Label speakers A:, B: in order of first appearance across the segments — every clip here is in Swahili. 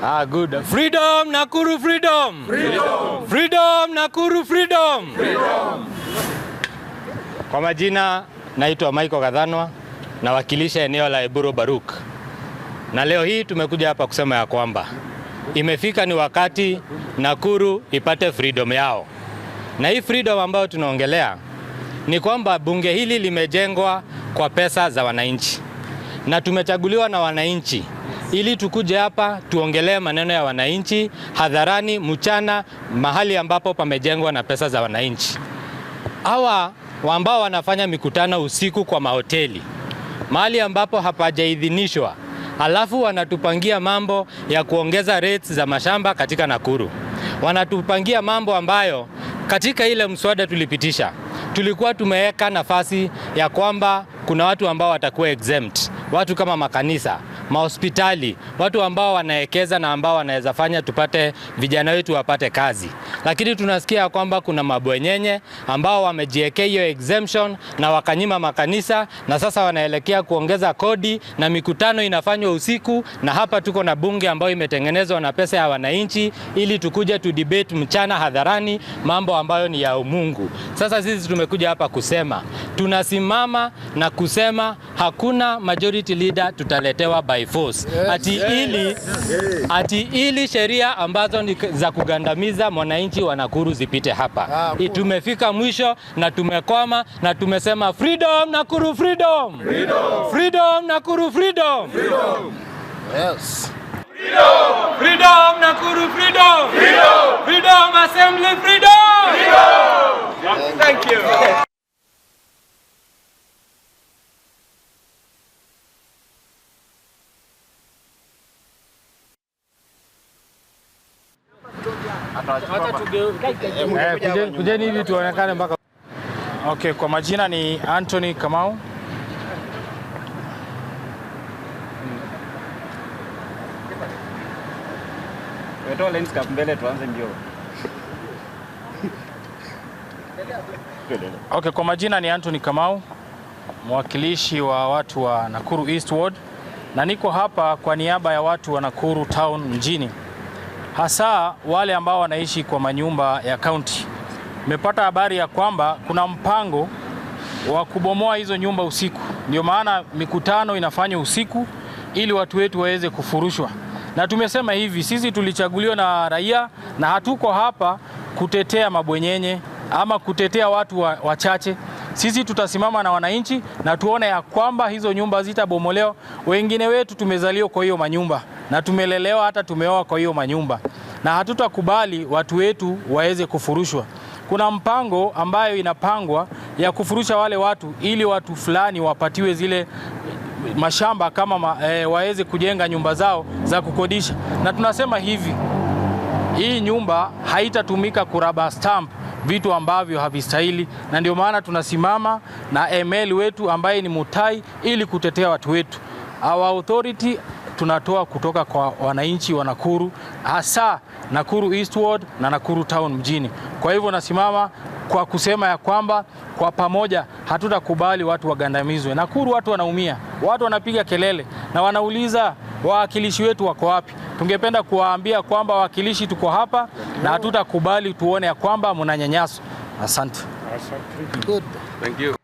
A: Ah, good. Freedom Nakuru, freedom. Freedom. Freedom Nakuru, freedom. Freedom. Kwa majina naitwa Michael Kadhanwa, nawakilisha eneo la Eburu Baruk. Na leo hii tumekuja hapa kusema ya kwamba imefika ni wakati Nakuru ipate freedom yao. Na hii freedom ambayo tunaongelea ni kwamba bunge hili limejengwa kwa pesa za wananchi. Na tumechaguliwa na wananchi ili tukuje hapa tuongelee maneno ya wananchi hadharani, mchana, mahali ambapo pamejengwa na pesa za wananchi. Hawa ambao wanafanya mikutano usiku kwa mahoteli, mahali ambapo hapajaidhinishwa, alafu wanatupangia mambo ya kuongeza rates za mashamba katika Nakuru. Wanatupangia mambo ambayo katika ile mswada tulipitisha, tulikuwa tumeweka nafasi ya kwamba kuna watu ambao watakuwa exempt, watu kama makanisa, mahospitali, watu ambao wanaekeza na ambao wanaweza fanya tupate vijana wetu wapate kazi. Lakini tunasikia kwamba kuna mabwenyenye ambao wamejiwekea hiyo exemption na wakanyima makanisa, na sasa wanaelekea kuongeza kodi na mikutano inafanywa usiku, na hapa tuko na bunge ambayo imetengenezwa na pesa ya wananchi ili tukuje tu debate mchana hadharani mambo ambayo ni ya umungu. Sasa sisi tumekuja hapa kusema, tunasimama na kusema hakuna majority leader tutaletewa by force. Ati ili sheria ambazo ni za kugandamiza mwananchi wa Nakuru zipite hapa. Tumefika mwisho na tumekwama na tumesema freedom Nakuru, freedom. Freedom. Freedom Nakuru, freedom. Freedom.
B: Yes.
A: Freedom. Freedom Nakuru, freedom. Freedom. Freedom Assembly, freedom. Freedom. Thank you. Kujeni hivi tuonekane mpaka.
C: Okay, kwa majina ni Anthony Kamau.
D: Wetoa lens cap mbele tuanze mbio.
C: Okay, kwa majina ni Anthony Kamau, mwakilishi wa watu wa Nakuru East Ward, na niko hapa kwa niaba ya watu wa Nakuru Town mjini, hasa wale ambao wanaishi kwa manyumba ya county. Nimepata habari ya kwamba kuna mpango wa kubomoa hizo nyumba usiku. Ndio maana mikutano inafanywa usiku ili watu wetu waweze kufurushwa. Na tumesema hivi, sisi tulichaguliwa na raia na hatuko hapa kutetea mabwenyenye ama kutetea watu wachache. Sisi tutasimama na wananchi na tuone ya kwamba hizo nyumba zitabomolewa. Wengine wetu tumezaliwa kwa hiyo manyumba na tumelelewa, hata tumeoa kwa hiyo manyumba, na hatutakubali watu wetu waweze kufurushwa. Kuna mpango ambayo inapangwa ya kufurusha wale watu ili watu fulani wapatiwe zile mashamba kama waweze kujenga nyumba zao za kukodisha. Na tunasema hivi, hii nyumba haitatumika kuraba stamp vitu ambavyo havistahili, na ndio maana tunasimama na ML wetu ambaye ni Mutai ili kutetea watu wetu. Our authority tunatoa kutoka kwa wananchi wa Nakuru, hasa Nakuru East Ward na Nakuru Town mjini. Kwa hivyo nasimama kwa kusema ya kwamba kwa pamoja hatutakubali watu wagandamizwe. Nakuru watu wanaumia, watu wanapiga kelele na wanauliza wawakilishi wetu wako wapi. Tungependa kuwaambia kwamba wawakilishi tuko hapa na hatutakubali tuone ya kwamba mnanyanyaswa. Asante.
B: Good.
E: Thank you.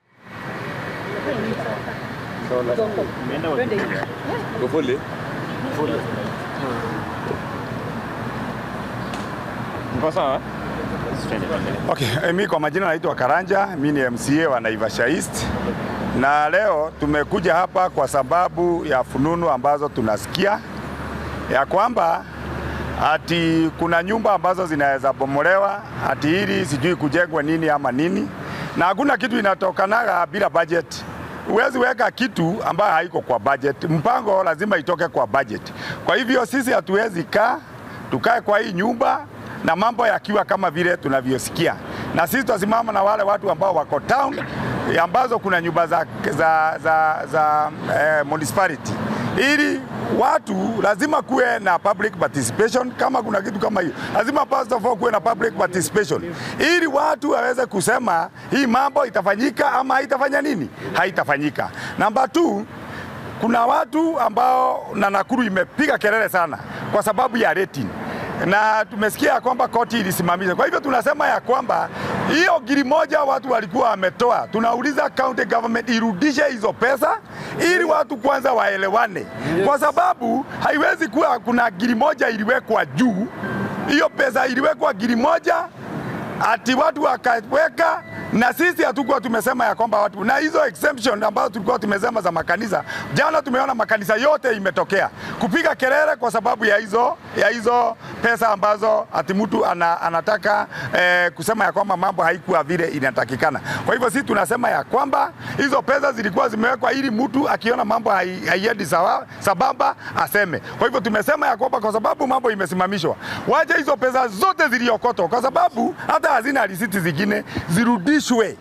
F: Okay, mimi kwa majina naitwa Karanja, mimi ni MCA wa Naivasha East. Na leo tumekuja hapa kwa sababu ya fununu ambazo tunasikia ya kwamba ati kuna nyumba ambazo zinaweza bomolewa, ati hili sijui kujengwa nini ama nini, na hakuna kitu inatokanaga bila budget. Huwezi weka kitu ambayo haiko kwa budget. Mpango lazima itoke kwa budget. Kwa hivyo sisi hatuwezi kaa tukae kwa hii nyumba na mambo yakiwa kama vile tunavyosikia. Na sisi tutasimama na wale watu ambao wako town ambazo kuna nyumba za municipality, ili watu lazima kuwe na public participation. Kama kuna kitu kama hiyo, lazima first of all kuwe na public participation ili watu waweze kusema hii mambo itafanyika ama haitafanya nini, haitafanyika. Number 2, Kuna watu ambao na Nakuru imepiga kelele sana kwa sababu ya rating, na tumesikia ya kwamba koti ilisimamisha. Kwa hivyo tunasema ya kwamba hiyo 1,000 watu walikuwa wametoa, tunauliza county government irudishe hizo pesa ili watu kwanza waelewane. Yes. Kwa sababu haiwezi kuwa kuna 1,000 iliwekwa juu, hiyo pesa iliwekwa 1,000 ati watu wakaweka, na sisi hatukuwa tumesema ya kwamba watu, na hizo exemption ambazo tulikuwa tumesema za makanisa, jana tumeona makanisa yote imetokea kupiga kelele kwa sababu ya hizo pesa ambazo ati mtu anataka kusema ya kwamba mambo haikuwa vile inatakikana. Kwa hivyo sisi tunasema ya kwamba hizo pesa zilikuwa zimewekwa ili mtu akiona mambo haiendi sawa sabamba aseme. Kwa hivyo tumesema ya kwamba kwa sababu mambo imesimamishwa, waje hizo pesa zote ziliokotwa, kwa sababu hata hazina risiti zingine, zirudishwe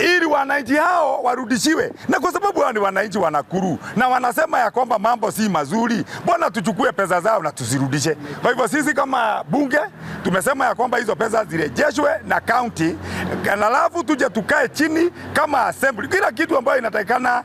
F: ili wananchi hao warudishiwe. Na kwa sababu hao ni wananchi wa Nakuru na wanasema ya kwamba mambo si mazuri, mbona tuchukue pesa zao na tuzirudishe? Kwa hivyo sisi kama bunge tumesema ya kwamba hizo pesa zirejeshwe na county, na alafu tuje tukae chini kama assembly. Kila kitu ambayo inatakikana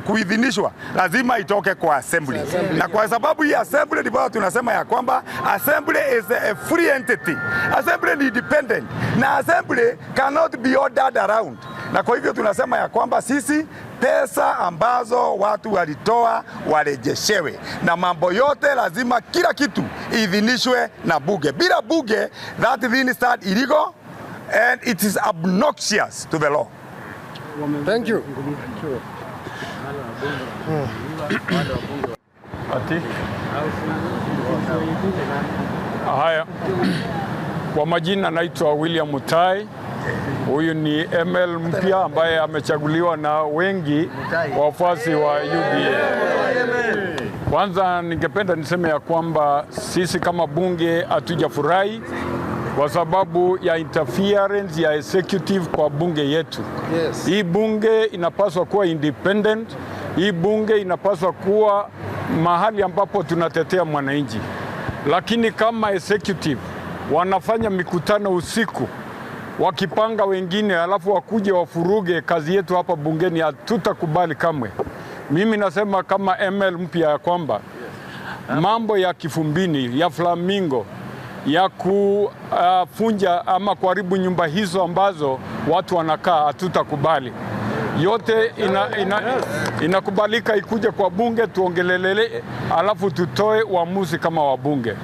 F: kuidhinishwa lazima itoke kwa assembly. Na kwa sababu hii assembly, ndipo tunasema ya kwamba assembly is a free entity. Assembly ni independent, na assembly cannot be ordered around. Na kwa hivyo tunasema ya kwamba sisi pesa ambazo watu walitoa warejeshewe, na mambo yote lazima kila kitu idhinishwe na bunge. Bila bunge, that thing start illegal and it is obnoxious to the law.
B: Thank you.
E: Ati? Haya. Kwa majina naitwa William Mutai. Huyu ni ML mpya ambaye amechaguliwa na wengi wafuasi wa UDA. Kwanza ningependa niseme ya kwamba sisi kama bunge hatujafurahi kwa sababu ya interference ya executive kwa bunge yetu.
B: Yes.
E: Hii bunge inapaswa kuwa independent. Hii bunge inapaswa kuwa mahali ambapo tunatetea mwananchi. Lakini kama executive wanafanya mikutano usiku wakipanga wengine, alafu wakuje wafuruge kazi yetu hapa bungeni, hatutakubali kamwe. Mimi nasema kama ML mpya ya kwamba mambo ya Kifumbini, ya Flamingo, ya kufunja ama kuharibu nyumba hizo ambazo watu wanakaa, hatutakubali. Yote inakubalika ikuje kwa bunge tuongelelele, alafu tutoe uamuzi kama wabunge.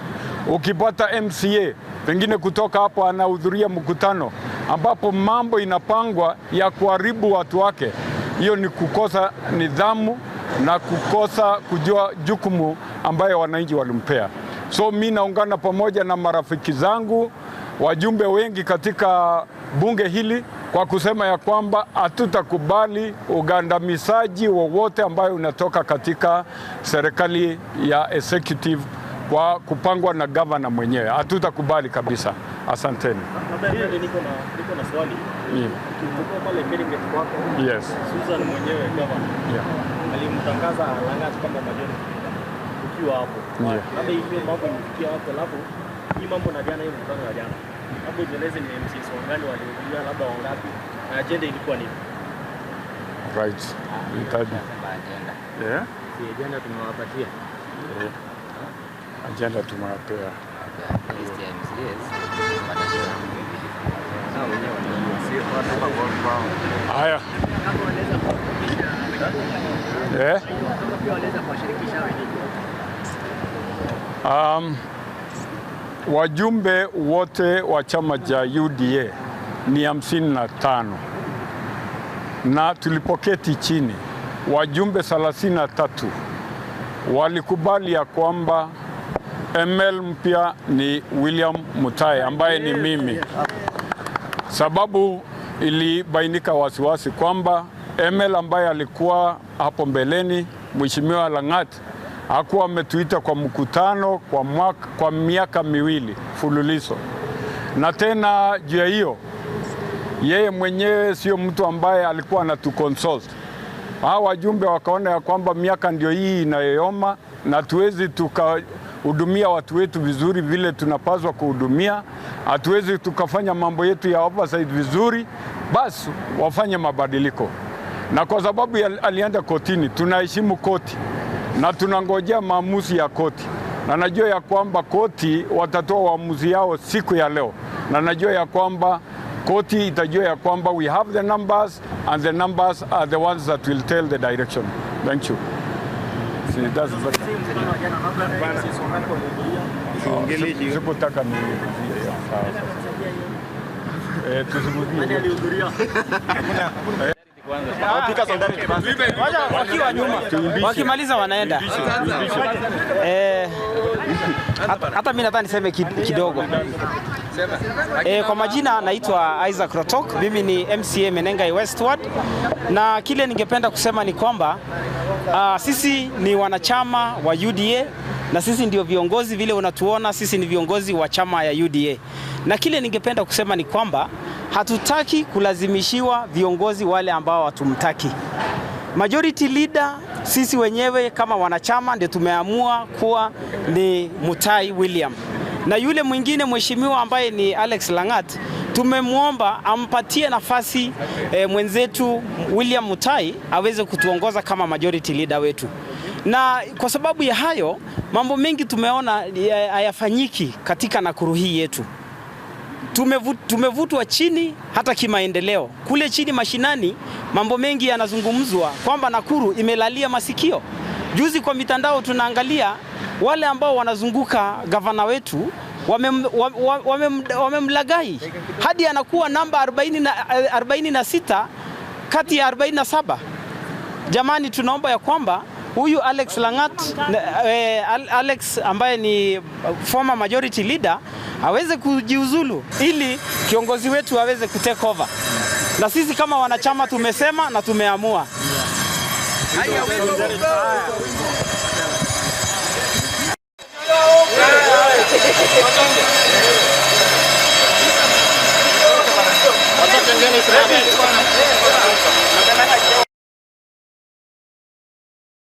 E: Ukipata MCA pengine kutoka hapo anahudhuria mkutano ambapo mambo inapangwa ya kuharibu watu wake, hiyo ni kukosa nidhamu na kukosa kujua jukumu ambayo wananchi walimpea. So mimi naungana pamoja na marafiki zangu, wajumbe wengi katika bunge hili, kwa kusema ya kwamba hatutakubali ugandamizaji wowote ambayo unatoka katika serikali ya executive kwa kupangwa na governor mwenyewe. Hatutakubali kabisa. Asanteni.
D: Niko na swali. Tulikuwa pale Keringet kwako.
E: Yes.
D: Susan mwenyewe governor.
E: Yeah.
D: Alimtangaza Langat kama majority leader ukiwa hapo. Labda hiyo mambo ilifikia hapo, alafu hii mambo na jana, hii mkutano wa jana. Hapo jieleze ni MCs wangapi walihudhuria, labda wangapi, na agenda ilikuwa nini?
E: Right. Nitaji.
A: Agenda.
E: Yeah.
A: Si agenda tumewapatia.
E: Yeah. Agenda tumewapea.
A: List ya MCs.
E: Haya. Wajumbe wote wa chama cha UDA ni 55, na tulipoketi chini wajumbe 33 walikubali ya kwamba ML mpya ni William Mutai ambaye ni mimi. Sababu ilibainika wasiwasi kwamba ML ambaye alikuwa hapo mbeleni, Mheshimiwa Langat, hakuwa ametuita kwa mkutano kwa miaka miwili fululizo. Na tena juu ya hiyo, yeye mwenyewe sio mtu ambaye alikuwa anatuconsult. Hawa wajumbe wakaona ya kwamba miaka ndio hii inayoyoma na tuwezi tukahudumia watu wetu vizuri vile tunapaswa kuhudumia, hatuwezi tukafanya mambo yetu ya oversight vizuri, basi wafanye mabadiliko. Na kwa sababu alienda kotini, tunaheshimu koti na tunangojea maamuzi ya koti, na najua ya kwamba koti watatoa uamuzi yao siku ya leo, na najua ya kwamba koti itajua ya kwamba we have the numbers and the numbers are the ones that will tell the direction. Thank you. See, that's better.
D: Mkutano wa jana labda MCAs wangapi walihudhuria?
E: Sikutaka ni tuzungumzie.
D: Nani alihudhuria?
G: Wakiwa nyuma wakimaliza wanaenda. Hata mimi nataka niseme kidogo. Kwa majina naitwa Isaac Rotok, mimi ni MCA Menengai West Ward, na kile ningependa kusema ni kwamba sisi ni wanachama wa UDA na sisi ndio viongozi, vile unatuona sisi ni viongozi wa chama ya UDA, na kile ningependa kusema ni kwamba hatutaki kulazimishiwa viongozi wale ambao hatumtaki. Majority leader sisi wenyewe kama wanachama ndio tumeamua kuwa ni Mutai William, na yule mwingine mheshimiwa ambaye ni Alex Langat tumemwomba ampatie nafasi mwenzetu William Mutai aweze kutuongoza kama majority leader wetu. Na kwa sababu ya hayo mambo mengi tumeona hayafanyiki katika Nakuru hii yetu. Tumevutwa chini hata kimaendeleo. Kule chini mashinani mambo mengi yanazungumzwa kwamba Nakuru imelalia masikio. Juzi kwa mitandao tunaangalia wale ambao wanazunguka gavana wetu wamemlagai hadi anakuwa namba 46 kati ya 47. Jamani, tunaomba ya kwamba huyu Alex Langat, Alex ambaye ni former majority leader aweze kujiuzulu ili kiongozi wetu aweze kutake over. Na sisi kama wanachama tumesema na tumeamua.